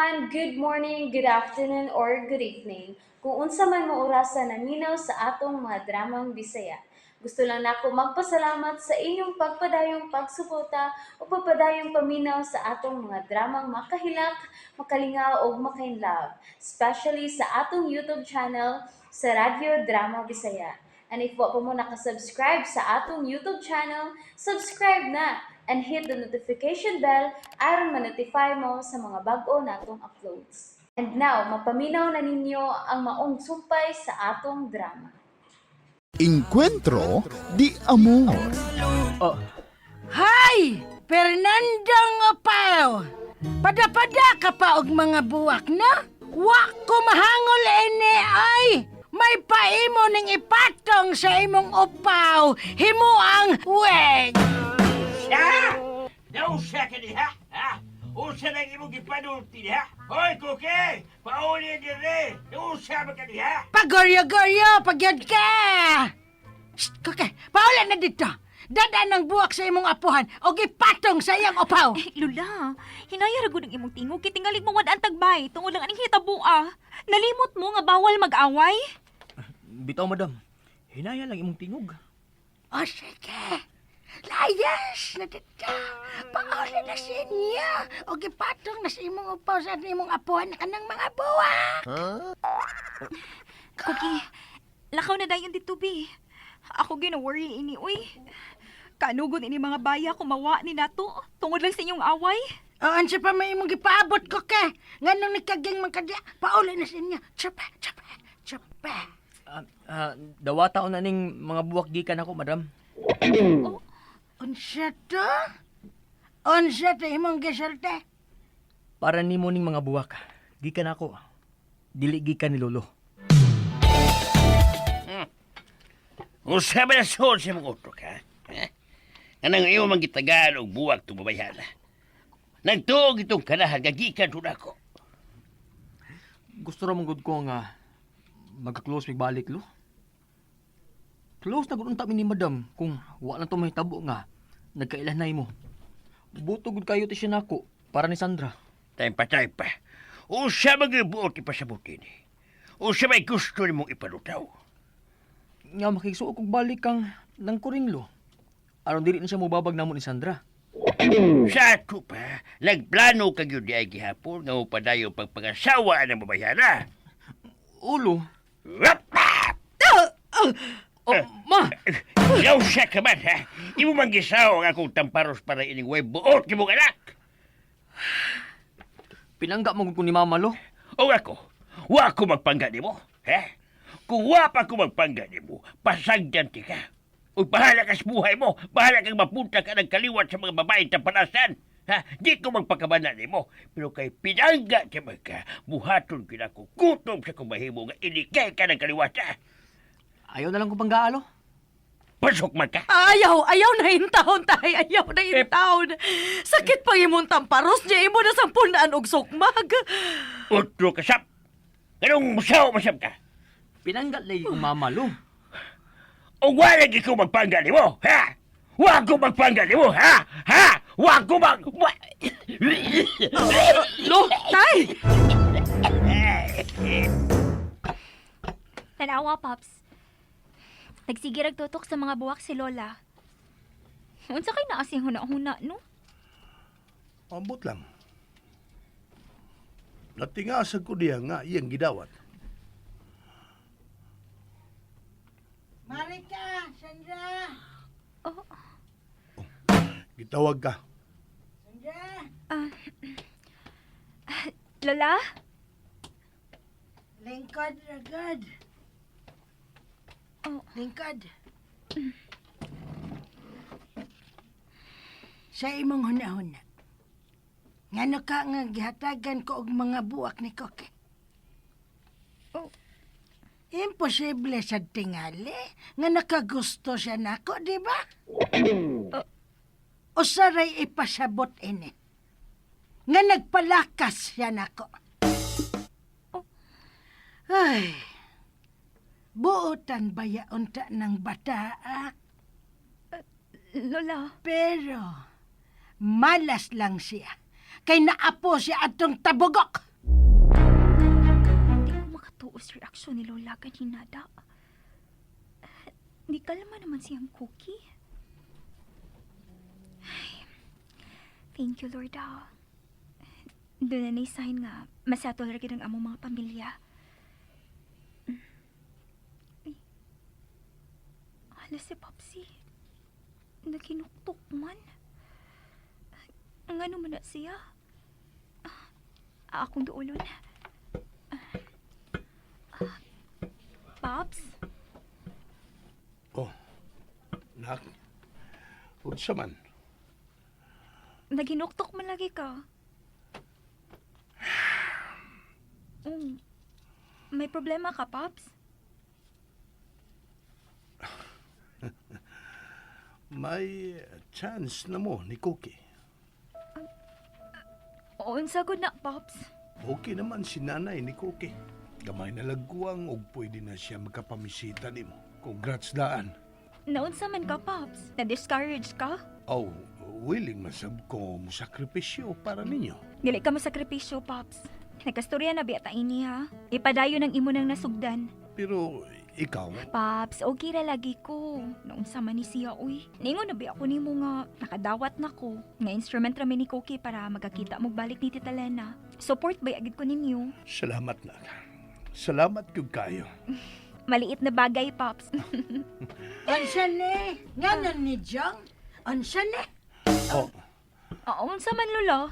Everyone! Good morning, good afternoon, or good evening. Kung unsa man mo orasa naminaw sa atong mga dramang Bisaya. Gusto lang nako magpasalamat sa inyong pagpadayong pagsuporta o pagpadayong paminaw sa atong mga dramang makahilak, makalingaw ug makainlove, especially sa atong YouTube channel sa Radyo Drama Bisaya. And if wa pa mo nakasubscribe sa atong YouTube channel, subscribe na and hit the notification bell aron ma-notify mo sa mga bag-o natong uploads. And now, mapaminaw na ninyo ang maong sumpay sa atong drama. Encuentro de Amor. Oh, Hay! Fernando Ngopaw! Pada-pada ka pa og mga buwak na? Wa ko mahangol ini ay! May paimo ning ipatong sa imong upaw, himo ang wig! Ah! Nausa ka diha, ha? Usa nang imong gipanulti diha? Hoy, Kuki! Pauli dire! Nausa ba ka diha? Pagoryo-goryo, pagyod ka! Shh, Kuke, paula na dito! Dada ng buwak sa imong apuhan og ipatong sa iyang upaw! Eh, Lula, hinaya ra gud ang imong tingog kay tingali mo wad ang tagbay tungod lang aning hitabo ah. Nalimot mo nga bawal mag-away? Bitaw, madam. Hinaya lang imong tingog. O sige, layas na dito. Paula na sa inyo. O gipatong na sa imong upaw sa imong apuhan kanang mga buwak. Cookie, lakaw na dayon dito bi. Ako gina-worry ini uy. Kanugod ini mga baya kumawa ni nato tungod lang sa inyong away. O ansa pa may imong gipaabot ko ka. Nganong nikaging man kadya, paula na sa inyo. Tsupa, tsupa, tsupa. Dawata na ning mga buwak gikan ako, madam. Unsa to? Unsa to imong gisulti? Para nimo ning mga buwak. Gikan ako. Dili gikan ni Lolo. Usa ba na suod sa imong utok, ha? Ha? Kanang imo man gitagaan og buwak itong babayhana. Nagtuog itong kanahan, gagikan to nako. Gusto ra man gud ko nga magka-close mig balik lo. Close na gud unta mi ni madam kung wa na to mahitabo nga nagkailan na imo. Buto gud kayo ti siya nako para ni Sandra. Time pa, time pa. Usa ba gyud buot ipasabot ini? Usa ba'y gusto nimong ipalutaw? Nga makigsuo kog balik kang nang kuringlo. Aron dili na siya mobabag namo ni Sandra. Sa ato pa, nagplano ka gyud di ay gihapon nga mupadayo pagpangasawa ng babayhana. Ulo. Rap! Oh, ma. Nausa ka man, ha? Imo man gisaw ang akong tamparos para ining way buot nimong anak. Pinangga mo gud ko ni mama lo. O ako, wa ako magpangga nimo, ha? Kung wa pa ako magpangga nimo, pasagdan ti ka. Ug bahala ka sa buhay mo, bahala kang mapunta ka ng kaliwat sa mga babaeng tampanasan. Ha? Di ko magpakabana nimo, pero kay pinangga ti man ka, buhaton gyud ako gutom sa kong mahimo nga inikay ka ng kaliwat. Ha? Ayaw na lang ko panggaalo. Pasok man ka. Ayaw, ayaw na intawon tay, ayaw na intawon. Sakit pang imong tamparos niya imo na sampunaan og sukmag. Utro ka sap. Ganong musaw masap ka. Pinangga lagi ko mama lo. O wa lagi ko magpangga nimo, ha? Wa ko magpangga nimo, ha? Ha? Wa ko mag... Wa... Lo! Tay, Tanawa, Paps. Nagsigirag tutok sa mga buwak si Lola. Unsa kay naasing huna-huna, no? Ambot lang. Natingasag ko diya nga iyang gidawat. Marika, Sandra, Oh, Gitawag ka. Sandra. Lola? Lingkod, ragad. Oh. Lingkod. Sa imong hunahuna, ngano ka nga gihatagan ko og mga buwak ni Koke? Oh. Imposible sa tingali nga nakagusto siya nako, di ba? Oh. Usaray ipasabot ini nga nagpalakas siya nako. Oh. Ay, buotan ba unta ng bata, ah? Lola. Pero, malas lang siya. Kay naapo siya atong tabugok. Tuos reaksyon ni Lola kaninada. Di kalma naman siyang cookie. Ay, thank you, Lord. Ah. Doon na ni sign nga, masatol ra gid ang among mga pamilya. Ay. Hala si Popsy. Naginuktok man. Ngano man na siya? Ah, akong duolon. Ah, Pops? Oh, nak. Unsa man? Naginuktok man lagi ka. May problema ka, Pops? May chance na mo ni Cookie. Oo, sagod na, Pops. Okay naman si nanay ni Cookie. Gamay na lagwang og pwede na siya magkapamisita nimo. Congrats daan. Naunsa man ka, Pops? Na-discourage ka? Oh, willing masab ko mo sakripisyo para ninyo. Dili ka masakripisyo, Pops. Nagkastorya na biya ta ini, ha? Ipadayon ang imo nang nasugdan. Pero ikaw, Pops, okay ra lagi ko. Naunsa man ni siya, uy. Ningon na biya ako nimo nga nakadawat na ko. Nga instrument ra mi ni Cookie para magakita mo balik ni Tita Lena. Support ba agad ko ninyo? Salamat na. Salamat gyud kayo. Maliit na bagay, Pops. Unsa ni? Nga ni Jong? Unsa ni? Oh, Oo, unsa man, Lola?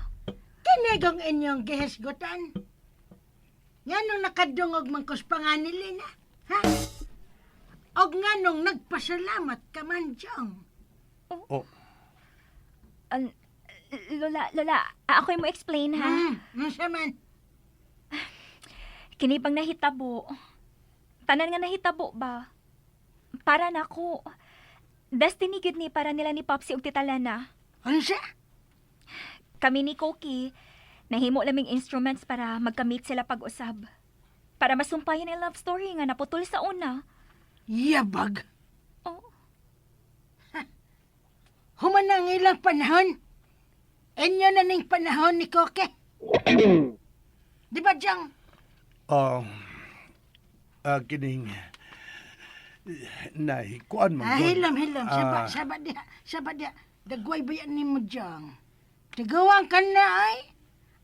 Kinigong inyong gihisgutan. Nganong nakadungog man kus panganili na? Ha? Og nganong nagpasalamat ka man, Jong? Oh, Lola, Lola, ako mo explain ha. Unsa man? Kini bang nahitabo? Tanan nga nahitabo ba? Para nako. Destiny gid ni para nila ni Popsy ug Tita Lena. Unsa? Kami ni Koki, nahimo laming instruments para magkamit sila pag-usab. Para masumpayan ang love story nga naputol sa una. Yabag. Oh, Human ang ilang panahon. Inyo na ning panahon ni Koke. Di ba, Jong? Ah, kining nay, kuan man Ah, gud. hilam, hilam. Saba, Ah. saba diha, saba diha. Dagway ba yan ni mo, Jong? Tagawang ka na, ay.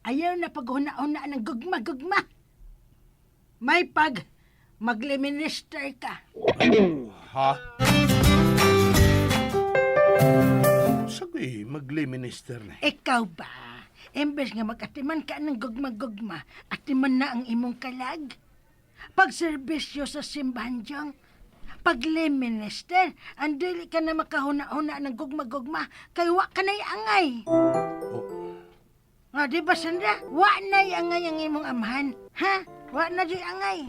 Ayaw na paghuna-huna ng gugma-gugma. May pag magliminister ka. Ha? Sagoy, magli-minister na. Ikaw ba? Imbes nga mag-atiman ka ng gugma-gugma, atiman na ang imong kalag. Pagserbisyo sa simbahan, Jong. Pag-minister, ang dili ka na makahuna-huna ng gugma-gugma, kay wa ka na'y angay. Oh, Ah, di ba, Sandra? Wa na'y angay ang imong amahan. Ha? Wa na di angay.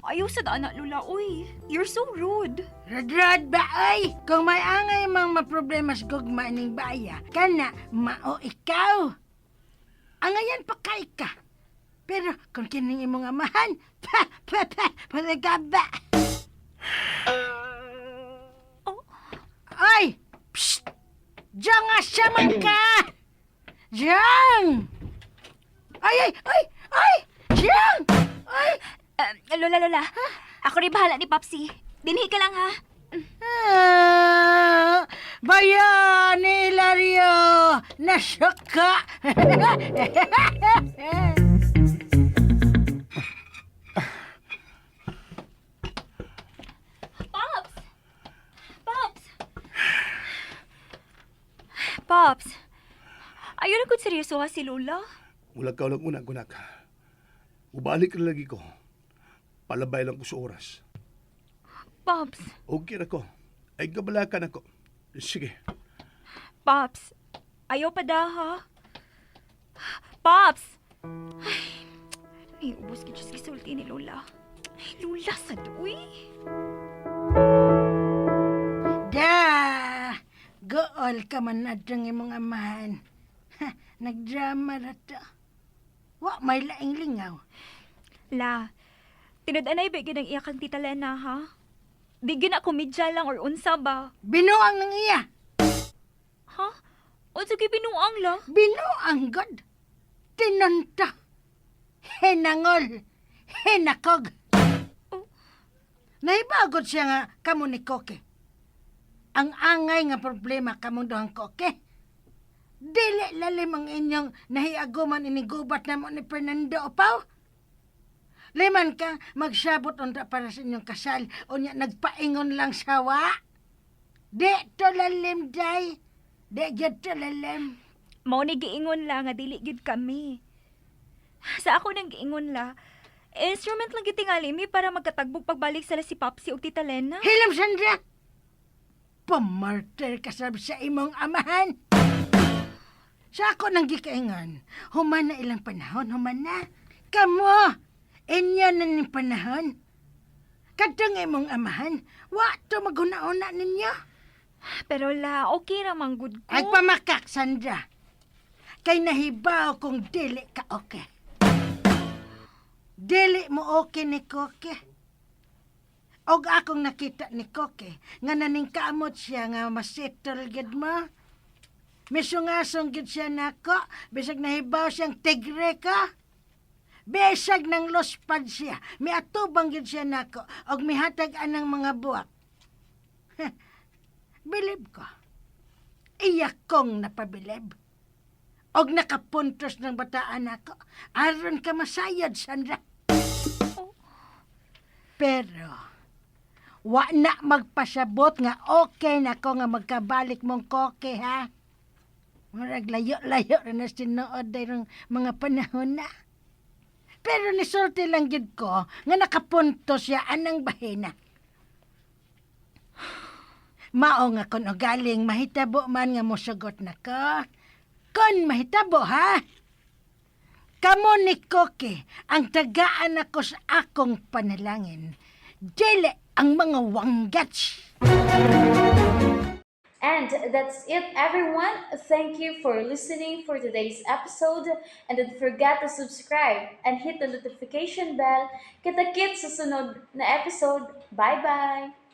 Ayaw sa daan na, Lola. Uy, you're so rude. Radrad ba ay? Kung may angay mang maproblema sa gugma ning baya, kana mao ikaw. Angayan pa kay ka. Pero kung kining imong amahan, pa pa pa palagaba. Oh. Ay! Psst! Diyan nga siya man ka! Diyan! Ay, ay, ay! Ay! Diyan! Ay! Lola, Lola. Ako rin bahala ni Popsy. Dinhi ka lang, ha? Ah, bayani Hilario! Nasuka! Pops! Pops! Pops! Ayaw na kung seryoso ha si Lola. Wala ka lang una, gunak. Ubalik na lagi ko. Palabay lang ko sa oras. Pops! Okay na ko. Ay, gabalakan ako. Sige. Pops! Ayaw pa da, ha? Pops! Ay, may ubos ka Diyos gisulti ni Lola. Ay, Lola, sad, uy! Da! Gool ka man na diyang imong amahan. Ha, nagdrama ra to. Wa may laing lingaw. La, tinud-anay ba gid ang iya kang Tita Lena, ha? Di gina komedya lang or unsa ba? Binuang ng iya. Ha? Unsa gyud binuang la? Binuang god. Tinunta. Hinangol. Hinakog. Nahibagot siya nga kamo ni Koke. Ang angay nga problema kamong duhang Koke. Dili lalim ang inyong nahiaguman inigubat na mo ni Fernando Opaw. Liman ka, magsabot unta para sa inyong kasal, unya nagpaingon lang sawa. Di to lalim, day. Di gyud to lalim. Mao ni giingon la nga dili gyud kami. Sa ako nang giingon la, instrument lang gitingali mi para magkatagbog pagbalik sila si Popsy ug Tita Lena. Hilam, Sandra! Pamartir ka sab sa imong amahan. Sa ako nang gikaingon, human na ilang panahon, human na. Kamo, inyo na ning panahon. Kadtong imong amahan, wa to maghuna-una ninyo. Pero la, okay ra man gud ko. Ay pamakak, Sandra. Kay nahibaw kung dili ka okay. Dili mo okay ni Koke. Og akong nakita ni Koke, nga naningkamot siya nga masettle gid mo. Misungasong gid siya nako, bisag nahibaw siyang tigre ka. Bisag nang lospad siya, miatubang gid siya nako, og mihatag anang mga buwak. Bilib ko. Iya kong napabilib. Og nakapuntos ng bataan ako. Aron ka masayod, Sandra. Pero, wa na magpasabot nga okay na ko nga magkabalik mong koke, ha? Murag layo-layo na na sinuod dahil mga panahon na. Pero nisulti lang gid ko nga nakapunto siya anang bahina. Mao nga kon ugaling mahitabo man nga mosugot na ko. Kon mahitabo ha. Kamo ni Koke ang tagaan ako sa akong panalangin. Dili ang mga wanggats. And that's it, everyone. Thank you for listening for today's episode. And don't forget to subscribe and hit the notification bell. Kita-kits sa sunod na episode. Bye-bye!